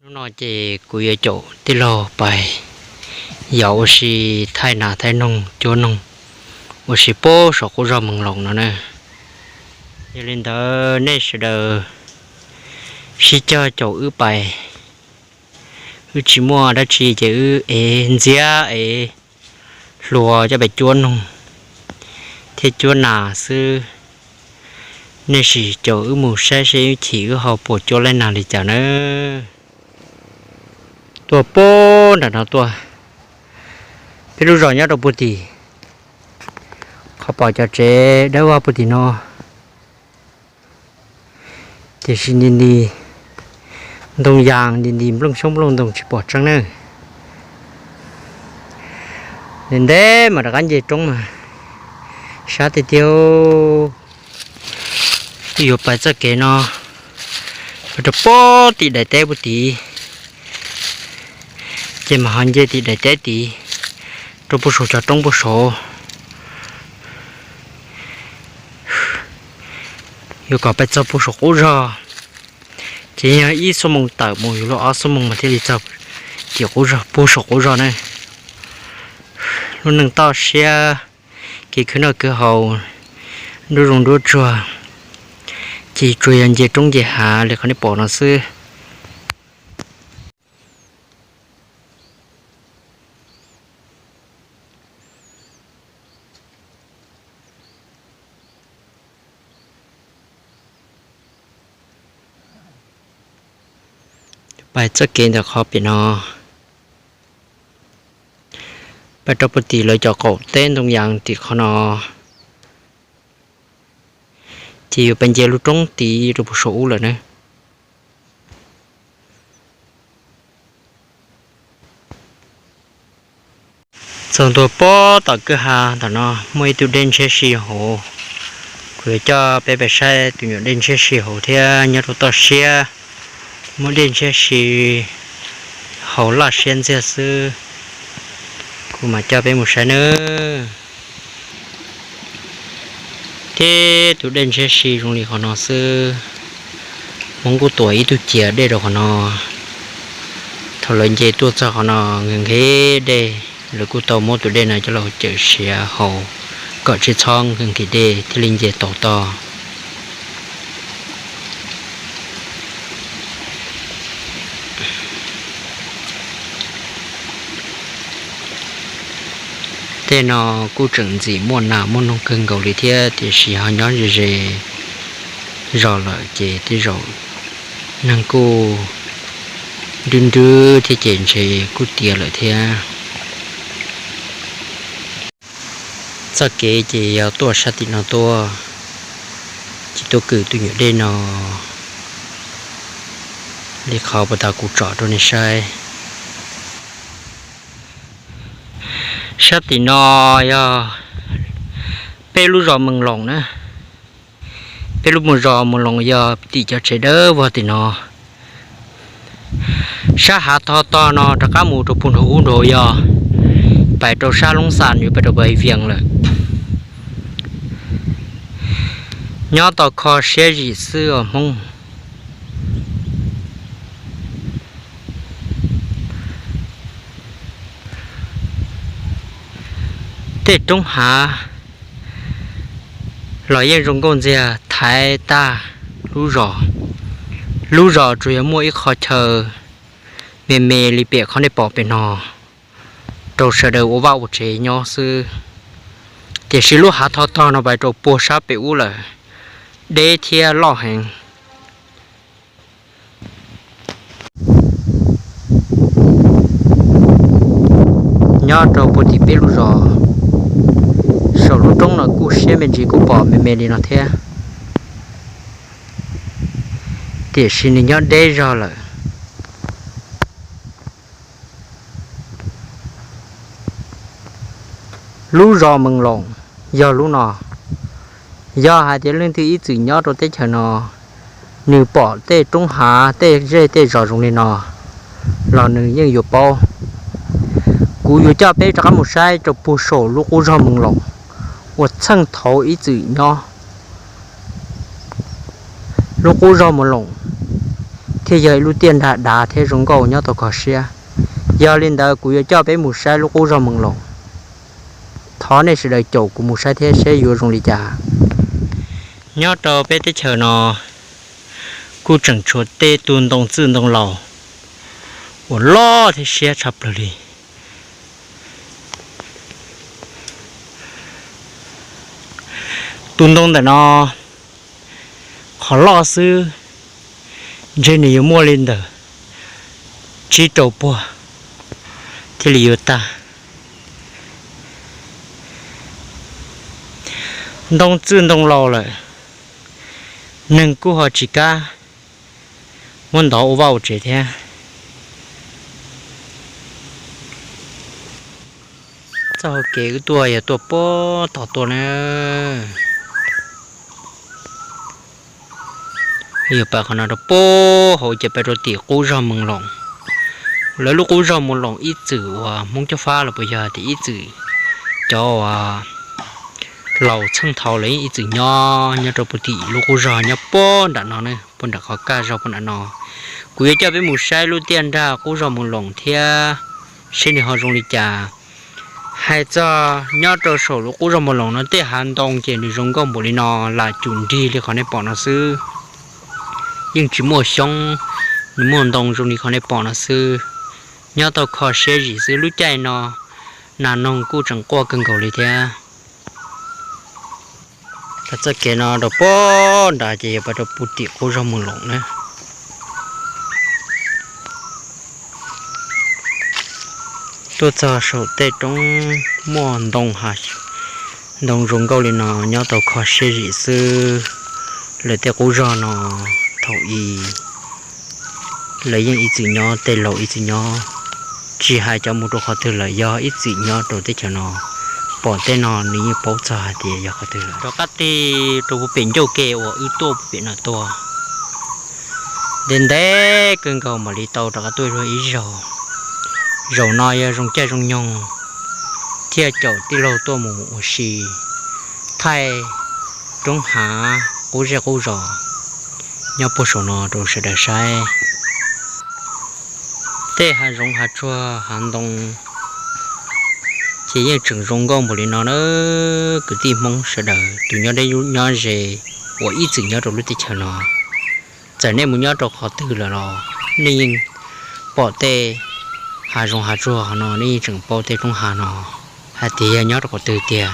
Hnub no ces kuv yuav caum tij laug pais yos ua si thaij nas thaij noog cuab noog ua si puag saum qub zog Mees Loos no na. Yog li ntawd nej sawv daws sib cog caum wb pais, wb tsis muaj dab tsi ces wb ev ntxiab ev hlua coj pais cuab noog thiab cuab nas xwb. Nej sim caum wb mus saib seb wb chim wb ho puas cuab laj nas li cas nawb. Tuaj puag nram no tuaj, peb lub zos nyob rau puag tim, qhov pom cov tsev dawb vog puag tim no. Tiam sis nti nti ntoo yas nti nti nplooj xyoob nplooj ntoo tsis pom tseeb na. Ntev ntev mas rov qab nce roob mas sab tiag tiag. Twb yuav pais txoj kev no, pais rau puag tim daim teb puag tid, ces mas ho nce tim daim teb tid rau puag saum cov roob puag saud. Yuav kom pais txog puag saum qub zog, ces yog ib xuab moos tawm mus yuav luag ob xuab moos mas thiaj li txog tim qub zog, puag saum qub zog na. Lub neej toj siab, kev khwv noj khwv haus, nruab zoov nruab tsuag, ces tsuas yog nce roob nce hav li qhov nej pom no xwb. Pais txoj kev ntawm qhov pem no, pais rau puag tim lawv cov qaum teb ntoo yas tim qhov no, ces yuav pais nce lub roob tid rau puag saum ub lawm na. Txog ntua puag tom kwj ha ntawm no muaj ib tug dej ntshiab si hauv. Kuv yuav coj peb pais saib tus nyuam dej ntshiab si hauv thiab nyob rau toj siab, muaj dej ntshiab si hauv laj siab ntxiag xwb. Kuv mam coj peb mus saib nawb. Tib tug dej ntshiab si zoo li qhov no xwb. Hmoob kuj tuam ib tug cia dej rau qhov no. Thaum lawv nce tuaj txog qhov no nkees nkees dej, lawv kuj tau muab tus dej no coj los cawm siav haus kom tsis txhob nkees nkees dej thiaj li nce tau toj. Tej no kuj tseem ntxim muaj nas muaj noog kawg nkaus li thiab, tiam sis ho nyob ze ze zos lawm ces tej zaum neeg kuj nrwb nrwb thiab ces ntshe kuj tiav lawm thiab. Txoj kev ces yog tuaj sab tim no tuaj, ces tuaj kwm tus nyuam dej no li qhov puag ta kuv tsom rau nej saib. Sab tim no yog peb lub zos Mees Loos na. Peb lub zos Mees Loos yog tim cov tsev dawb vog tim no. Sab hav tog tog no rov qab mus rau puag nraum ub nraud yog pais rau sab Loob Xas yuav pais rau Pais Vias lawm. Nyob tau kho siab zim xwb os Hmoob. Tej roob hav los yeej zoo nkauj ntxiag thaiv tag lub zos. Lub zos tsuas yog muaj ib qho chaw me me li pem qhov nej pom pem no rau sawv daws ua vaj ua tsev nyob xwb, tiam sis lub hav tog tog no pais rau puag sab pem ub lawm, deb thiab loj heev. Nyob rau puag tim peb lub zos, saum lub roob no kuj siab me ntsis kuj pom me me li no thiab, tiam sis nws nyob deb zog lawm. Lub zos Mees Loos yog lub no. Yog hais tias leej twg ib txwm nyob rau teb chaws no, nws pom tej roob hav tej zej tej zos zoo li no los nws yeej yuav paub. Kuv yuav coj peb rov qab mus saib rau puag saum lub qub zog Mees Loos uas txheej thaum ib txwm nyob. Lub qub zog Mees Loos thiab thiab yog ib lub tiaj nrag dav thiab zoo nkauj nyob tau kho siab. Yog li ntawd kuv yuav coj peb mus saib lub qub zog Moos Loos. Thov nej sawv daws caum kuv mus saib thiab seb yuav zoo li cas. Nyob rau peb teb chaws no kuj tseem tshuav tej tus ntoo txwj ntoo laus uas loj thiab siab tshaj plaws li. Tus ntoo ntawm no qhov loj xwb ntshe nws yuav muaj li ntawm tsib rau puag thiaj li yuav tag. Ntoo txwj ntoo laus lawm, neeg kuj ho tsis kam muab ntov ua vaj ua tsev thiab. Txoj hauv kev wb tuaj yog tuaj puag tod tuaj na. Yog pais qhov no rau puag hauv ces pais rau tim qub zog Moos Loos. Lawv lub qub zog Moos Loos ib txwm uas Hmoob Cob Fab los puas yog tias ib txwm cov uas laus txheej thaud lawv yeej ib txwm nyob nyob rau puag tim lub qub zog nyob puag nram no na, puag nram qhov kaj zog puag nram no. Kuv yuav coj peb mus saib lub tiaj nrag qub zog Moos Loos thiab seb nws ho zoo li cas. Hais txog nyob rau saum lub qub zog Moos Loos no tej hav ntoo ces nws zoo nkauj npaum li no, lam cum nrig li qhov nej pom no xwb. Yeej tsis muaj xyoob, nws muaj ntoo zoo li qhov nej pom no xwb. Nyob tau kho siab zim xwb. Lub caij no nas noog kuj tseem quaj kawg nkaus li thiab. Txoj kev no rau puag nrad ces yog pais rau puag tim qub zog Moos Loos na. Tuaj txog saum tej roob muaj ntoo ha, ntoo zoo nkauj li no nyob tau kho siab zim xwb. Lawv tej qub zog no thaum i lawv yeej ib txwm nyob, tej laus ib txwm nyob, tsis hais cov mus rau qhov twg lawm yog ib txwm nyob rau teb chaws no, pom tej no nws yeej paub txog hais tias yog qhov twg lawm. Rov qab tig rau puag pem ncauj ke uas wb tuaj puag pem no tuaj, ntev ntev kawg nkaus mam li tau rov qab tuaj ib zaug. Zaum no yog zoo caij zoo nyoog thiaj caum tij laug tuaj mus ua si thaij roob hav qub zej qub zos nyob puag saum no rau sawv daws saib. Tej hav zoov hav tsuag hav ntoo ces yeej tseem zoo nkauj npaum li no na. Kwv tij Hmoob sawv daws tus nyob deb nyob ze uas ib txwm nyob rau lub teb chaws no, txawm nej mus nyob rau qhov twg lawm los nej yeej pom tej hav zoov hav tsuag hov no, nej yeej tseem paub tej roob hav no hais tias yog nyob rau qhov twg tiag.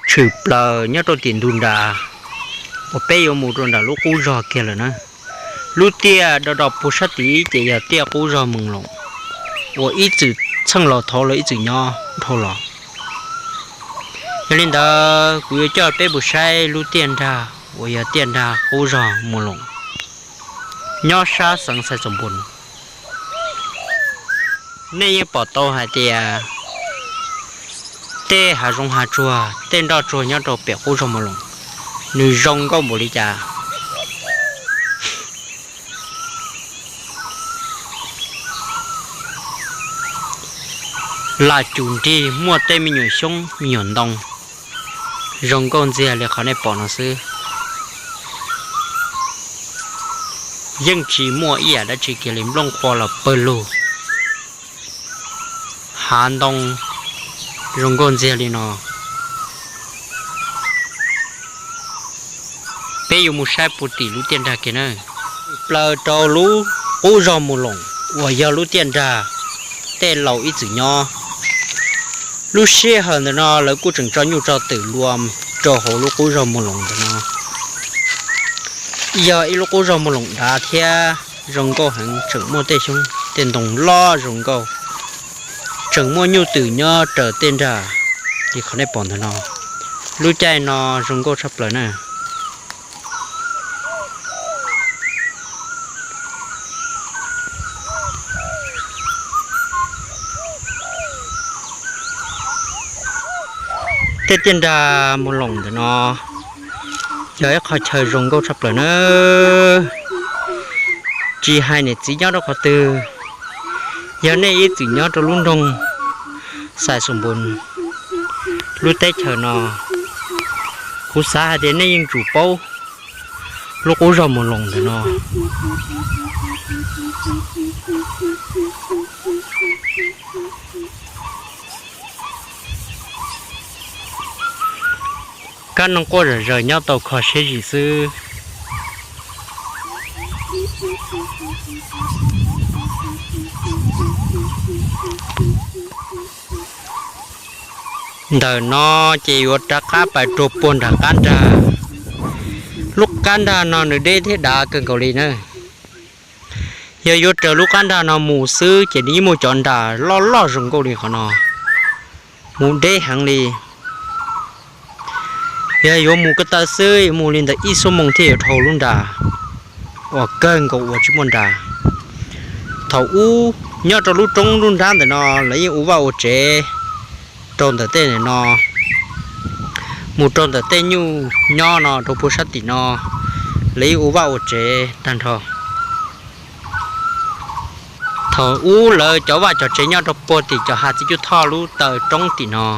Tshwm plaws nyob rau tim ntug nrad uas peb yuav mus rau nram lub qub zog kiag lawm na. Lub tiaj do do puag sab tid ces yog tiaj qub zog Moos Loos uas ib txwm txheej laus thaud lawv ib txwm nyob dhau los. Yog li ntawd kuv yuav coj peb mus saib lub tiaj nrag uas yog tiaj nrag qub zog Moos Loos nyob sab xeev Xais Xoos Npoos. Nej yeej pom tau hais tias tej hav zoov hav tsuag tej nroj tsuag nyob rau pem qub zog Moos Loos nws zoo nkauj npaum li cas. Lam cum nrig muaj tej me nyuam xyoob me nyuam ntoo zoo nkauj ntxiag li qhov nej pom no xwb. Yeej tsis muaj ib yam dab tsi kiag li, nplooj qhuav los pawg lug, hav ntoo zoo nkauj ntxiag li no. Peb yuav mus saib puag tim lub tiaj nrag kiag na, plaws rau lub qub zog Moos Loos uas yog lub tiaj nrag tej laus ib txwm nyob. Lub sij hawm ntawm no lawv kuj tseem tso nyuj tso twm lua rau hauv lub qub zog Moos Loos ntawm no. Yog ib lub qub zog Moos Loos dav thiab zoo nkauj heev, tseem muaj tej xyoob tej ntoo loj zoo nkauj, tseem muaj nyuj twm nyob raws tej nrag li qhov nej pom ntawm no. Lub caij no zoo nkauj tshaj plaws na. Tej tiaj nrag Moos Loos ntawm no yog ib qhov chaw zoo nkauj tshaj plaws na. Tsis hais niam txiv nyob rau qhov twg, yog nej ib txwm nyob rau lub nroog Xais Xoos Npoos lub teb chaws no, kuv xav hais tias nej yeej tsum paub lub qub zog Moos Loos ntawm no. Kab noog quaj zom zaws nyob tau kho siab zim xwb. Ntawm no ces yuav rov qab pais rau puag nram qab nrag. Lub qab nrag no nws deb thiab dav kawg nkaus li na. Yog yuav raws lub qab nrag no mus xwb ces nws yeej muaj cov nras loj loj zoo nkauj li qhov no, mus deb heev li. Yog yuav mus ko taw xwb yuav mus li ntawm ib xuab moos thiaj yuav dhau lub nrag uas kawg nkaus uas tsis muaj nras. Thaum ub nyob rau lub roob lub nrab ntawm no lawv yeej ua vaj ua tsev rau ntawm tej ntawm no, mus rau ntawm tej nyuj nyob no rau puag sab tim no, lawv yeej ua vaj ua tsev tag nrho. Thaum ub lawv cov vaj cov tsev nyob rau puag tim cov hav txiv cuab thoj lub taw roob tim no.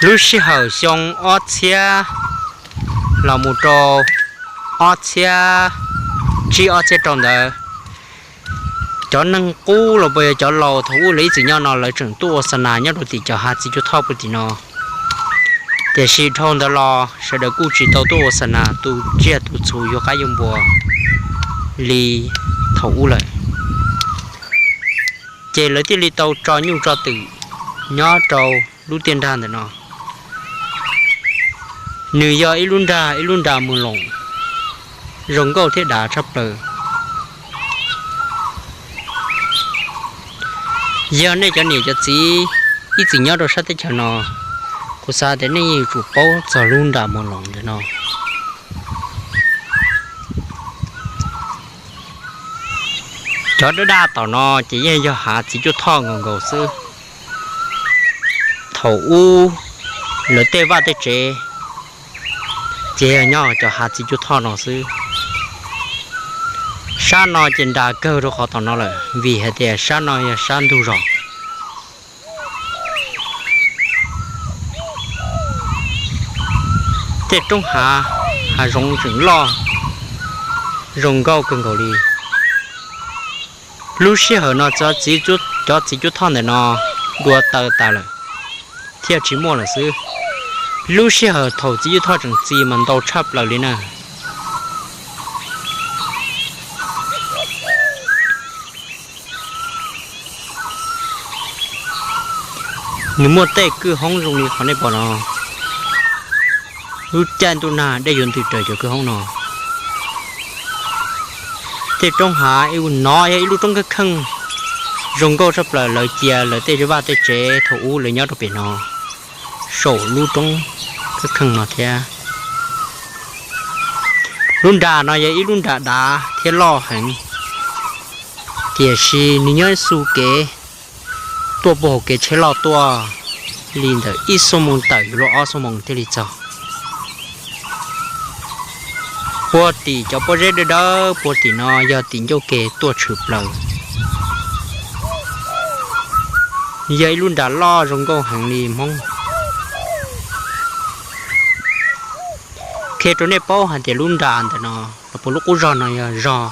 Lub sij hawm xyoo ob txhiab los mus rau ob txhiab tsib ob txhiab rau ntawd, cov neeg qub los puas yog cov laus thaum ub lawv ib txwm nyob no lawv tseem tuaj ua xa nas nyob rau tim cov hav txiv cuab thoj puag tim no. Tiam sis dhau ntawd los sawv daws kuj tsis tau tuaj ua xa nas tu tsiaj tu txhu yuav qaib yuav npua li thaum ub lawm. Ces lawv thiaj li tau tso nyuj tso twm nyob rau lub tiaj nrag ntawm no. Nws yog ib lub nrag, ib lub nrag Moos Loos zoo nkauj thiab dav tshaj plaws. Yog nej cov niam cov txiv ib txwm nyob rau sab teb chaws no, kuv xav tias nej yeej yuav tsum paub txog lub nrag Moos Loos ntawm no. Cov dab daj tom no ces yeej yog hav txiv cuab thoj nkaus nkaus xwb. Thaum ub lawv tej vaj tej tsev ces yog nyob cov hav txiv cuab thoj no xwb. Sab no ces nras kawg rau qhov tom no lawm vim hais tias sab no yog sab ntug zos. Tej roob hav, hav zoov tseem loj zoo nkauj kawg nkaus li. Lub sij hawm no cov txiv cuab thoj ntawm no dua taw tas lawm thiaj tsis muaj lawm xwb. Lub sij hawm thaum txiv cuab thoj tseem txi mas ntau tshaj plaws li na. Nws muaj tej kwj hoob zoo li qhov nej pom no. Lub caij ntuj nag dej yuav ntws raws cov kwj hoob no. Tej roob hav, no yog ib lub roob kheej kheej zoo nkauj tshaj plaws, lawv cia lawv tej vaj tej tsev thaum ub lawv nyob rau pem no saum lub roob kheej kheej no thiab. Lub nram no yog ib lub nram dav thiab loj heev, tiam sis nws nyob xu kev tuaj puag hauv kev tsheb loj tuaj li ntawm ib xuab moos tawm yuav luag ob xuab moos thiaj li txog. Puag tim cov pob zeb dawb dawb puag tim no yog tim ncauj ke tuaj tshwm plaws. Yog ib lub nram loj zoo nkauj heev li Hmoob. Qhia rau nej paub hais tias lub nram ntawm no los puas lub qub zog no yog zog,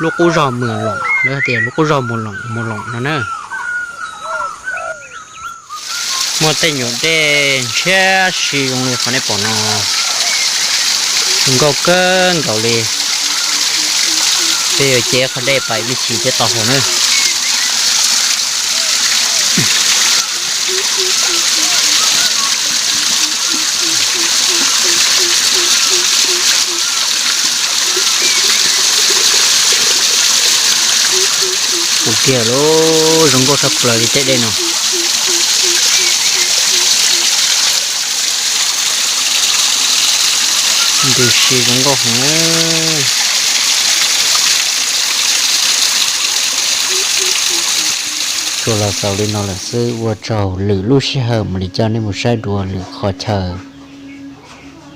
lub qub zog Moos Loos, lawv hais tias lub qub zog Moos Loos, Moos Loos no na. Muaj tej nyuam dej ntshiab si zoo li qhov nej pom no, zoo nkauj kawg nkaus li. Peb yuav cev qhov dej pais me ntsis thiab tau hauv na. Ua kiag lub zoo nkauj tshaj plaws li tej dej no. Ntws si zoo nkauj heev. Tsuas los xaus li no lawm xwb, ua tsaug lwm lub sij hawm mam li coj nej mus saib dua lwm qhov chaw.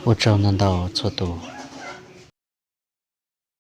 Ua tsaug ntau ntau txhua tus.